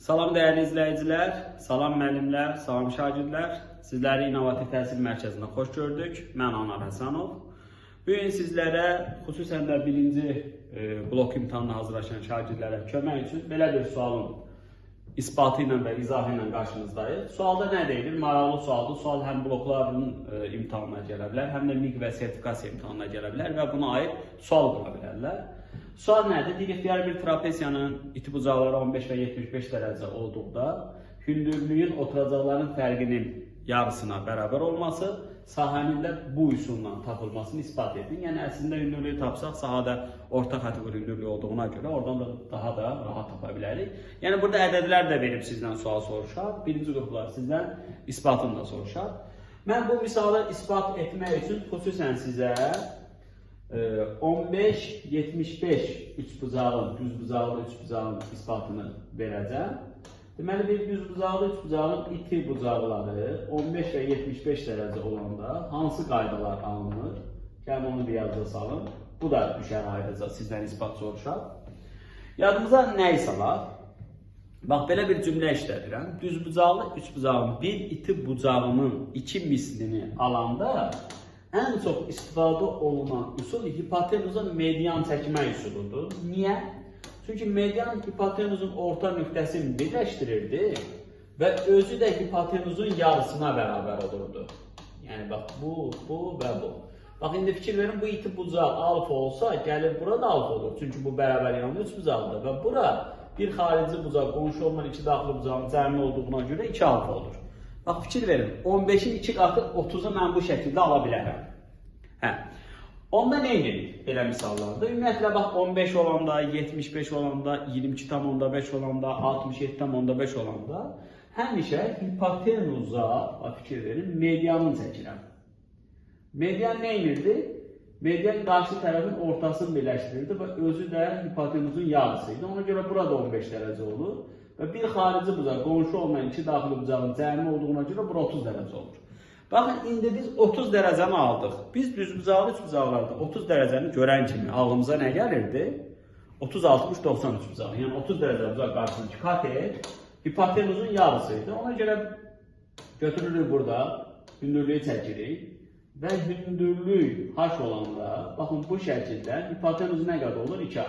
Salam dəyərli izləyicilər, salam müəllimlər, salam şagirdlər. Sizləri İnnovativ Təhsil Mərkəzində xoş gördük. Mən Anar Həsənov. Bu gün sizlərə, xüsusən də birinci blok imtahanına hazırlaşan şagirdlərə kömək üçün belə bir sualın isbatı ilə və izahı ilə qarşınızdayıq. Sualda nə deyilir? Maraqlı sualdır. Sual həm blokların imtahanına gələ bilər, həm də MİQ və sertifikasiya imtahanına gələ bilər və buna aid sual qura bilərlər. Sual nədir? Deyir, ixtiyari bir trapesiyanın iti bucaqları 15 və 75 dərəcə olduqda hündürlüyün oturacaqların fərqinin yarısına bərabər olması, sahənin də bu üsulla tapılmasını isbat edin. Yəni, əslində hündürlüyü tapsaq, sahədə orta kateqori hündürlüyü olduğuna görə oradan da daha da rahat tapa bilərik. Yəni, burada ədədlər də verib sizdən sual soruşar. Birinci qruplar sizdən isbatını da soruşar. Mən bu misalı isbat etmək üçün xüsusən sizə 15-75 üçbucağın, düzbucaqlı üçbucağın isbatını verəcəm. Deməli, bir düzbucaqlı üçbucağın iti bucaqları 15 və 75 dərəcə olanda hansı qaydalar alınır? Gəlin onu bir yadda salın. Bu da düşər ayrıca sizdən isbat soruşar. Yadımıza nə salaq? Bax, belə bir cümlə işlədirəm. Düzbucaqlı üçbucağın bir iti bucağının iki mislini alanda ən çox istifadə olunan üsul hipotenuza median çəkmə üsuludur. Niyə? Çünki median hipotenuzun orta nöqtəsini birləşdirirdi və özü də hipotenuzun yarısına bərabər olurdu. Yəni, bax, bu, bu və bu. Bax, indi fikir verin, bu iti bucaq alfa olsa, gəlir burada alfa olur. Çünki bu bərabər yanlı üç bucaqdır və bura bir xarici bucaq, qonşu olmayan iki daxili bucağın cəmi olduğuna görə 2 alfa olur. Bax, fikir verin, 15-in 2 qatı 30-u mən bu şəkildə ala bilərəm. Hə. Onda nə edirik belə misallarda? Ümumiyyətlə, bax, 15 olanda, 75 olanda, 22,5 olanda, 67,5 olanda həmişə hipotenuza, bax, fikir verin, medianını çəkirəm. Median nə edirdi? Median qarşı tərəfin ortasını birləşdirirdi və özü də hipotenuzun yarısı idi. Ona görə burada 15 dərəcə olur. Və bir xarici bucaq, qonşu olmayan iki daxili bucağın cəmi olduğuna görə bura 30 dərəcə olur. Baxın, indi biz 30 dərəcəni aldıq. Biz düzbucaqlı üçbucaqlarda 30 dərəcəni görən kimi ağlımıza nə gəlirdi? 30, 60, 90 üçbucağı. Yəni 30 dərəcə bucaq qarşısını 2 katet hipotenuzun yarısı idi. Ona görə götürürük burada, hündürlüyü çəkirik və hündürlük h olanda, baxın bu şəkildə hipotenuz nə qədər olur? 2h.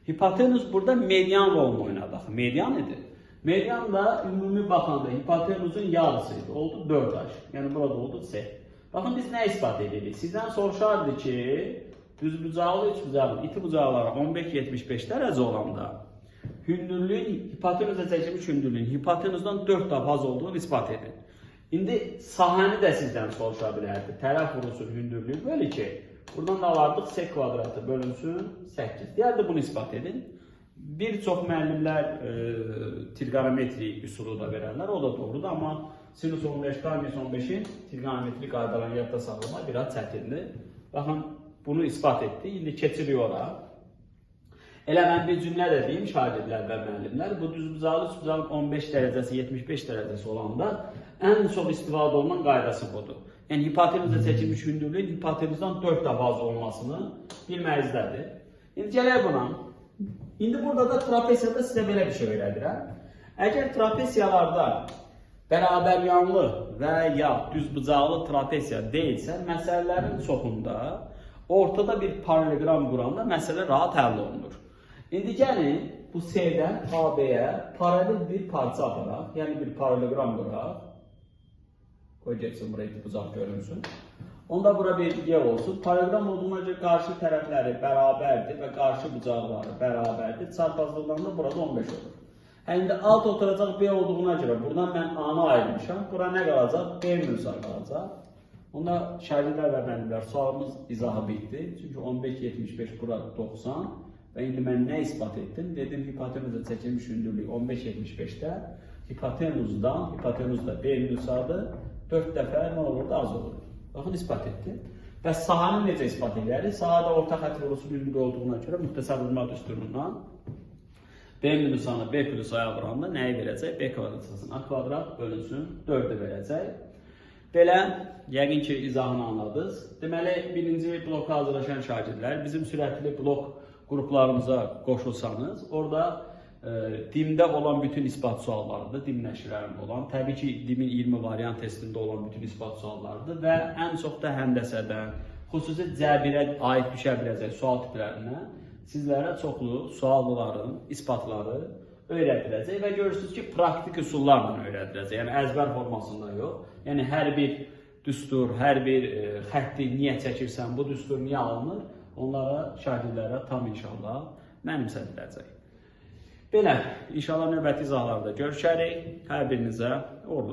Hipotenuz burada median rolunu oynadı. Axı, median idi. Median da ümumi baxanda hipotenuzun yarısı idi. Oldu 4h. Yəni burada oldu C. Baxın, biz nə isbat edirik? Sizdən soruşardı ki, düzbucaqlı üçbucağın iti bucaqları 15-75 dərəcə olanda hündürlüyün, hipotenuza çəkilmiş hündürlüyün hipotenuzdan 4 dəfə az olduğunu isbat edin. İndi sahəni də sizdən soruşa bilərdi. Tərəf vurulsun hündürlüyü bölü ki, buradan da alardıq C kvadratı bölünsün 8. Deyərdi, bunu isbat edin. Bir çox müəllimlər trigonometri üsulu da verərlər, o da doğrudur, amma sinus 15, tangens 15-in trigonometri qaydalarını yadda saxlamaq biraz çətindir. Baxın, bunu isbat etdik, indi keçirik ora. Elə mən bir cümlə də deyim, şagirdlər və müəllimlər, bu düzbucaqlı üçbucağın 15 dərəcəsi, 75 dərəcəsi olanda ən çox istifadə olunan qaydası budur. Yəni, hipotenuza çəkilmiş hündürlüyün hipotenuzdan 4 dəfə az olmasını bilməlizdədir. İndi gələk buna. İndi burada da trapesiyada sizə belə bir şey öyrədirəm. Əgər trapesiyalarda bərabər yanlı və ya düzbucaqlı trapesiya deyilsə, məsələlərin çoxunda ortada bir paralleloqram quranda məsələ rahat həll olunur. İndi gəlin bu C-dən AB-yə paralel bir parça aparaq, yəni bir paralleloqram quraq. Qoy getsin buraya iti bucaq görünsün. Onda bura bir Y olsun. Paralleloqram olduğuna görə qarşı tərəfləri bərabərdir və qarşı bucaqları bərabərdir. Çarpazlıqlarında burada 15 olur. İndi alt oturacaq B olduğuna görə buradan mən A-nı ayırmışam. Bura nə qalacaq? B minus A qalacaq. Onda şagirdlər və müəllimlər, sualımız izahı bitdi. Çünki 15, 75 bura 90. Və indi mən nə isbat etdim? Dedim, hipotenuza çəkilmiş hündürlük 15, 75-də hipotenuzdan, hipotenuz da B minus A-dır. 4 dəfə nə olurdu? Az olurdu. Baxın, isbat etdi. Və sahəni necə isbat edərik? Sahədə orta xətt vurulsun hündürlüyü olduğuna görə müxtəsər vurma düsturundan B minus A-nı B plus A-ya vuranda nəyi verəcək? B kvadrat çıxsın, A kvadrat bölünsün, 4-ü verəcək. Belə, yəqin ki, izahını anladınız. Deməli, birinci bloka hazırlaşan şagirdlər bizim sürətli blok qruplarımıza qoşulsanız, orada DİM-də olan bütün isbat suallarıdır, DİM nəşrlərində olan, təbii ki, DİM-in 20 variant testində olan bütün isbat suallarıdır və ən çox da həndəsədən, xüsusi cəbirə aid düşə biləcək sual tiplərindən sizlərə çoxlu sualların isbatları öyrədiləcək və görürsünüz ki, praktik üsullarla öyrədiləcək. Yəni əzbər formasında yox. Yəni hər bir düstur, hər bir xətti niyə çəkirsən, bu düstur niyə alınır, onlara, şagirdlərə tam inşallah mənimsədiləcək. Belə, inşallah növbəti izahlarda görüşərik. Hər birinizə uğurlar.